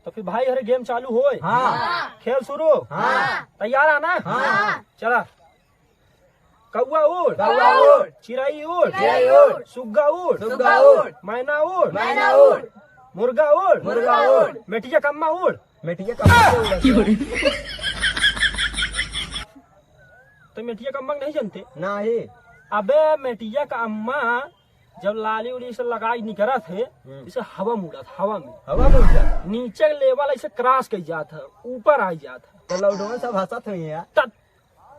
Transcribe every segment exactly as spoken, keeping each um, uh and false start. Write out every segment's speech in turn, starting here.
तो फिर भाई, हरे गेम चालू होय। हाँ। खेल शुरू। हाँ। तैयार है ना? हाँ। चला। कौआ उड़। कौआ उड़। चिरई उड़। चिरई उड़। सुग्गा उड़। सुग्गा उड़। मैना उड़। मैना उड़। मुर्गा उड़। मुर्गा उड़। मेटिया कम्मा उड़। मेटिया कम्मा उड़। तो मेटिया कम्मा नहीं जानते? नहीं। अबे, मेटिया का अम्मा जब लाली उली से लगाई निकरत है, हम्म। इसे हवा में उड़त, हवा में। हवा में उड़त? नीचे के लेवल ऐसे क्रॉस कर जात है, ऊपर आ जात है। तो लौडवन सब हंसत हुई है यार। तब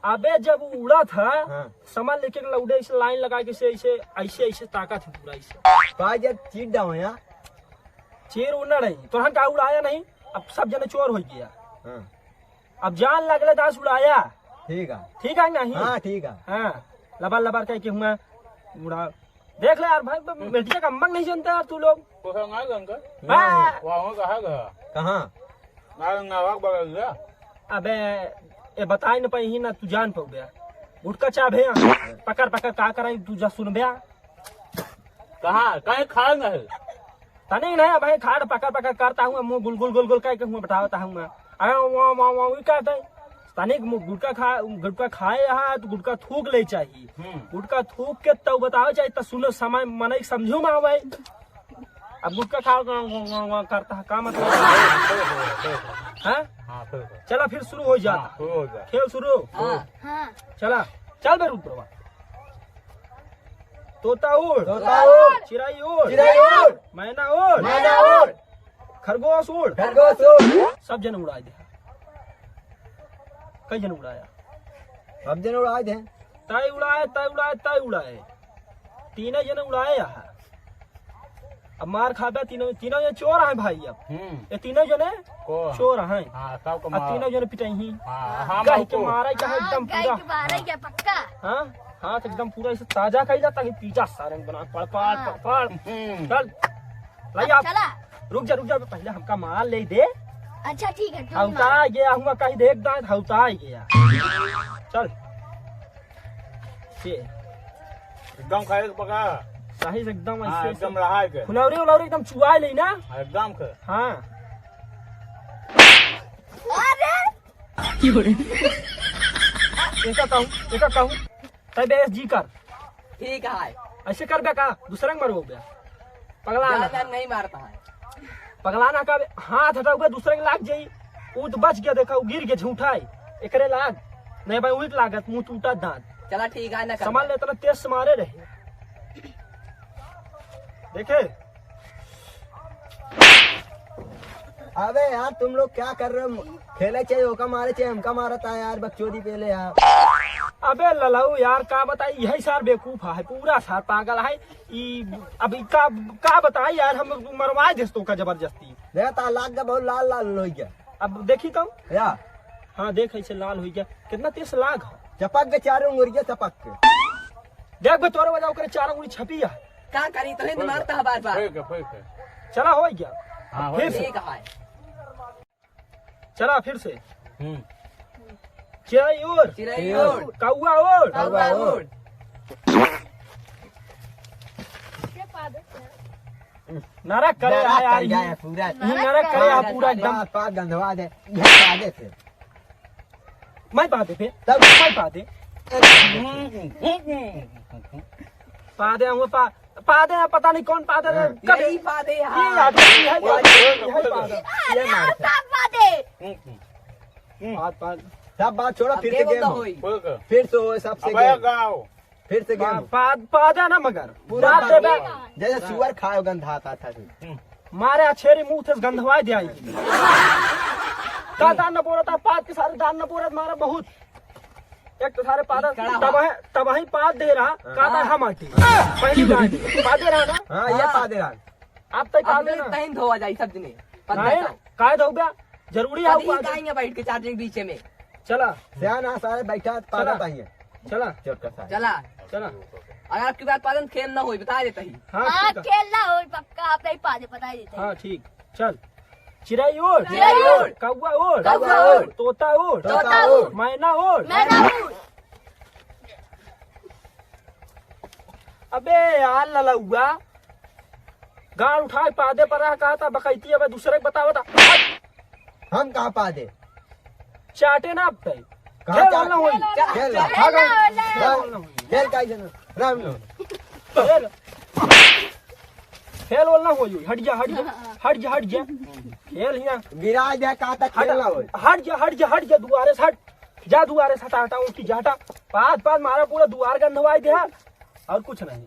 अबे जब उड़त है, हाँ। समझ लेके लौडे ऐसे लाइन लगा के ऐसे, ऐसे, ऐसे, ऐसे ताकत है पूरा ऐसे। पा जब चीट डाओ यार। चीर उड़ ना रही, तोहन का उड़ाया नहीं, अब सब जने चोर हो गया। हाँ। अब जान लगले दास उड़ाया। ठीक है। ठीक है नहीं? हाँ, ठीक है। हाँ, लबर लबर कह के हुआ उड़ा। देख ले यार भाई, ब-, मेटिया का अम्मा नहीं जानते यार तू लोग। तो है ना गंगा? बा- वहाँ कहाँ गया? कहाँ? ना गंगा, वहाँ बगल गया। अबे, ए बताई न पाई ही ना, तू जान पाऊ बे। गुटका चाभे, पकड़ पकड़ का कराई, तू जा सुन बे। कहाँ? कहीं खाए नहीं? तनिक नहीं, भाई, खाड़ पकड़ पकड़ करता हूँ, मुँह गुल गुल गुल गुल करके हुआ बैठावता हूँ मैं। अरे, वाह, वाह, वाह, वो कहते हैं। तनिक मु-, गुटखा खा, गुटखा खाए यहाँ, तो गुटखा थूक ले चाहिए। हम्म। गुटखा थूक के तब बतावे चाहिए, तब सुनो, समय मनई समझो में आवे। अब गुटखा खा, वाह, वाह, वाह, वाह करता है, का मतलब? हाँ? हाँ, फिर, फिर। चला, फिर शुरू हो जाता। हाँ, शुरू हो जाता। खेल शुरू। हाँ। हाँ। चला, चल बे रूप प्रभा। तोता उड़। तोता उड़। चिरई उड़। चिरई उड़। मैना उड़। मैना उड़। खरगोश उड़। खरगोश उड़। सब जन उड़ाए दे। कई जन उड़ाया? सब जन उड़ाए दे। तय उड़ाए, तय उड़ाए, तय उड़ाए। तीने जन उड़ाए यहाँ। अब मार खाबे तीनों, तीनों ये चोर हैं भाई। अब हम्म। ये तीनों जने को? चोर हैं। हाँ, सबको अब मार। तीनों जने पिटाई ही। हाँ, हाँ, गाय के मारा चाहे हाँ, एकदम गाय पूरा। के मारा हाँ। क्या पक्का? हाँ, हाथ एकदम पूरा ऐसे ताजा कइला ताकि पीछा सारंग बना पड़, पड़, हाँ। पड़, पड़। हम्म। चल, लाई आप। चला। रुक जा, रुक जा, पहले हमका मार ले दे। अच्छा, ठीक है, तुम हौता मारो। आ गया, हुआ कहीं देख दांत, हौता आ गया। चल। ये। एकदम खाए के पका। सही से एकदम हाँ, ऐसे, एकदम ऐसे। रहा है के। फुलौरी उलौरी एकदम चुआ ले ना। हाँ, एकदम के। हाँ। अरे! एका कहूँ, एका कहूँ, तय बे जी कर। ठीक है। ऐसे करबे का, दूसरे के मरबो बे। पगला ना। ज्यादा नहीं मारता है। पगला ना का, हाथ हटाओगे, दूसरे के लाग जाई। ऊ तो बच गया, देखा, ऊ गिर के झूठा है। एकरे लाग, नहीं भाई, उल्ट लागत, मुंह टूटा दांत। चला ठीक है ना, समझ ले, इतना तेज से मारे रहे। देखे? अबे यार, तुम लोग क्या कर रहे हो? खेले चाहिए, ओका मारे चाहिए, हमका मारता है यार, बकचोदी पेले यार। अबे ललऊ यार, का बताई, यही सार बेवकूफ है, पूरा सार पागल है। ई, अब ई का, का बताई यार, हम मरवा देस तो का जबरदस्ती। देखा ता लाग गया, बहुत लाल लाल हो गया। अब देखी तो। या। हाँ, देख, ऐसे लाल हो गया, कितना तेज लाग है। चपक के चारों उंगलिया चपक के। देख बे, तोरे वजह ओकरे चारों उंगली छपी है। का करी, तो हिंद मारता है बार बार। फेंक, फेंक। चला, हो गया। हाँ, हो फिर गया। से। ठीक है। चला, फिर से। हम्म। चिरई उड़। चिरई उड़। कौआ उड़। कौआ उड़। नरक करे नरक है यार, कर जाए ये। पूरा। ये नरक करे है पूरा एकदम। पाद, पाद गंधवा दे। ये पादे से। मैं पादे पे। तब मैं पादे। पादे हम पा-, पादे हैं, पता नहीं कौन पादे रे। हाँ। कभी यही पादे हैं। ये याद नहीं है, ये याद नहीं है, पादे। ये अरे मार यार, से। सब पादे। पाद, पाद। सब बात छोड़ो, अब फिर से game बोलता game हो। होई? फिर से हो, सबसे अबे game। गाओ। फिर से पा-, game। पा-, पादे ना मगर। पूरा पादे पादे। बे। जैसे सुअर खायो गंधाता था तू। मारे अछेरी मुंह थे गंधवाए दे आई। का दान न बोलता, पाद के सारे दान न बोलत मारा बहुत। एक तो सारे पादे कड़ा तब है, तब ही पाद दे रहा, हाँ। का दान हम आटी। पहली बार पादे रहा ना। हाँ, ये हाँ। पादे रहा। आप तक अब पादे मेरे ना। तहिन धोवा जाई सब दिने। पता नहीं, था। काय धोबा? जरूरी है अब वो ही आदमी। आएंगे बैठ के चार जन बीचे में। चला। सियान आ सारे बैठा, पादत चला। आइए। चला। चोट का सारे। चला। चला। अगर आपकी बात पालन खेल ना होई, बता देता ही। हाँ, हाँ, ठीक है। खेल ना होई, पक्का आप नहीं पादे, बता देते हैं। हाँ, ठीक। चल। चिरई उड़। चिरई उड़। कौआ उड़। कौआ उड़। तोता उड़। तोता उड़। मैना उड़। मैना उड़। अबे यार ललौआ, गाड़ उठाए पादे पर रहा, कहा था बकैती, अबे दूसरे के बतावा था। हम कहाँ पा दे? चाटे ना अब तई। कहाँ खेल चाट-, ना होई। खेल ना। खेल ना। खेल ना होई। खेल काहे ना? राम लो। खेल। खेल वेल ना होई। हट जा, हट जा। हट जा, हट जा। खेल हियाँ। गिरा दे, कहाँ तक हट, खेल ना होई? हट जा, हट जा, हट जा, दुआरे से हट। जा दुआरे से हटा, हटा, उनकी जा हटा। पाद, पाद मारा पूरा दुआर गंधवाई दे। और कुछ नहीं।